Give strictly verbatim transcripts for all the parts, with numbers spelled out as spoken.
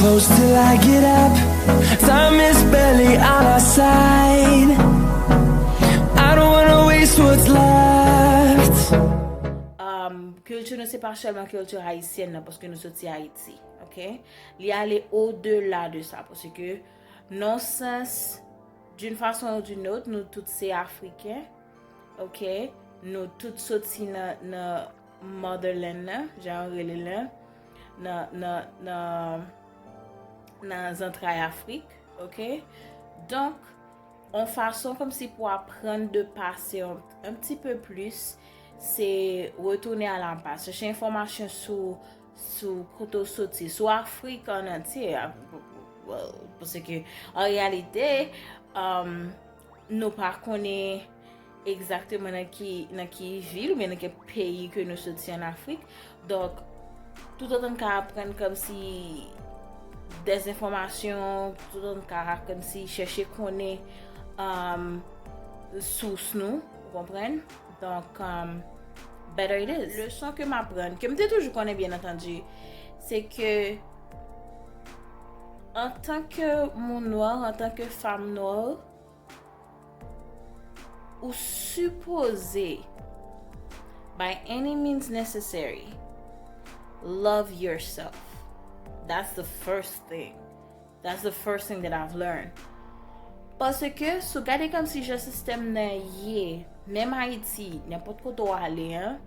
Close till I get up. Time is barely on our side. I don't wanna waste what's left. Um, kilti nou se pa sèlman kilti ayisyèn nan, paske nou soti Ayiti, ok? Li ale odela de sa, paske nan yon sans, d'une façon ou d'une autre, nou tout se Afriken, ok? Nou tout soti nan, nan motherland nan, jan yo rele l lan, nan, nan, nan, nan zantray Afrik, ok? Donk, yon fason kòmsi pou aprann de pase yon, yon ti pe plis, se retounen a la baz, chèche enfòmasyon sou, sou kote w soti, sou Afrik an antye, a, well, paske an reyalite, um, nou pa konnen egzakteman nan ki, nan ki vil oubyen nan ki peyi ke nou soti an Afrik. Donk, toutotan n ka aprann kòmsi dèzenfòmasyon, toutotan n ka kòmsi chèche konnen, um, sous nou, ou konprann? Donk, um, better it is. Leson ke m aprann, ke m te toujou konnen, byen antandi, se ke antanke moun nwa, antanke fanm nwa, ou sipoze, by any means necessary, love yourself. That's the first thing. That's the first thing that I've learned. Paske, si w gade kòmsi jan sistèm nan ye, menm Ayiti, nenpòt kote w ale, an,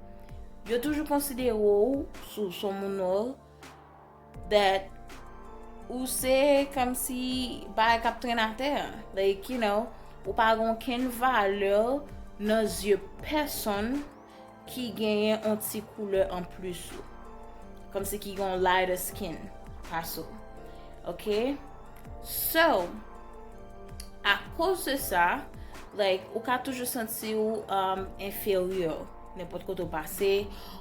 yo toujou konsidere w sou, sou moun nwa, that ou se kòmsi bagay k ap trennen atè. Like, you know, ou pa gen okenn valè nan zye pèsonn ki genyen yon ti koulè anplis ou. Kòmsi ki gen yon lighter skin pase w. Ok? So, akoz de sa, like, ou ka toujou santi w, um, enferyè. Nenpòt kote w pase,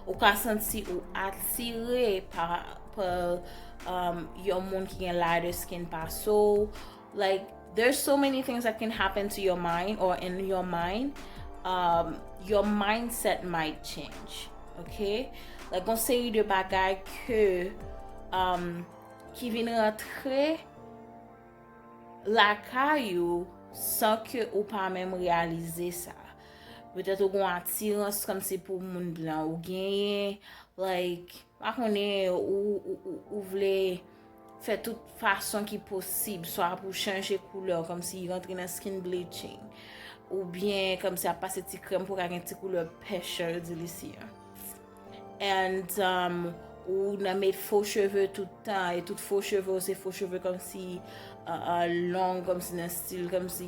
ou ka santi ou atire pa, pa, um, yon moun ki gen lighter skin pase w. Like, there's so many things that can happen to your mind or in your mind. Um, your mindset might change. Ok? Like, yon seri de bagay ke, um, ki vin rantre lakay ou san ke ou pa menm reyalize sa. Petèt ou gen yon atirans kòmsi pou moun blan ou genyen, like, pa konnen, ou, ou, ou, ou vle fè tout fason ki posib, swa pou chanje koulè, kòmsi rantre nan skin bleaching, oubyen kòmsi ap pase ti krèm pou ka gen ti koulè pèch jan yo di l isi an. And, um, ou nan met fo cheve tout tan, e tout fo cheve ou se fo cheve kòmsi, uh, uh, long, kòmsi nan stil, kòmsi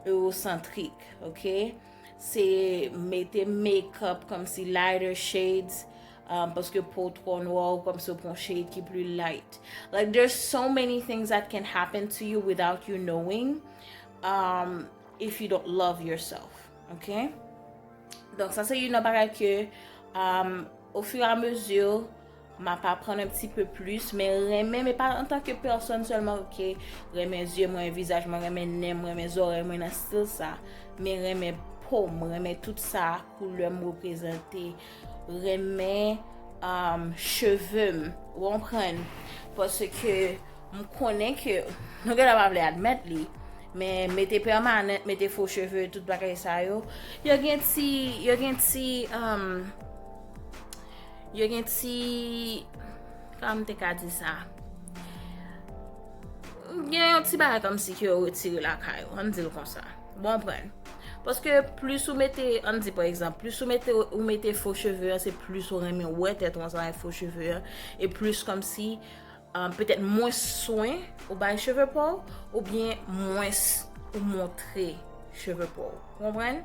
ewosantrik, ok? Se mete make-up kòmsi lighter shades, um, paske po w twò nwa, ou kòmsi w pran shade ki pli light. Like, there's so many things that can happen to you without you knowing, um, if you don't love yourself, ok? Donk, sa se youn nan bagay ke, um, au fur et à mesure, m ap aprann un petit peu plus, men renmen, men pa antanke pèsòn sèlman, ok, renmen zye mwen, vizaj mwen, renmen nen mwen, renmen zòrèy mwen nan stil sa, men renmen po m, renmen tout sa, koulè m reprezante, renmen, um, cheve m, ou konprann? Paske m konnen ke, nou genlè pa vle admèt li, men mete pèmanan, mete fo cheve, tout bagay sa yo, yo gen ti, yo gen ti, um, yo gen ti, kòman m te ka di sa? Gen yon ti bagay kòmsi ke yo retire lakay ou, ann di l konsa. Ou konprann? Paske plis ou mete, ann di pa egzanp, plis ou mete, ou mete fo cheve an, se plis ou renmen wè tèt ou ansanm avèk fo cheve an, e plis kòmsi, um, petèt mwens swen ou bay cheve pa w, oubyen mwens ou montre cheve pa w. Ou konprann?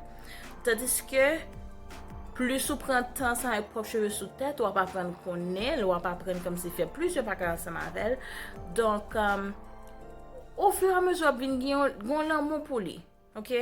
Tandiske plis ou pran tan sa avèk pwòp cheve sou tèt, w ap aprann konnen l, w ap aprann kòmsi fè plizyè bagay ansanm avè l. Donk, um, au fur et à mesure, w ap vin gen yon, gen yon lanmou pou li. Ok?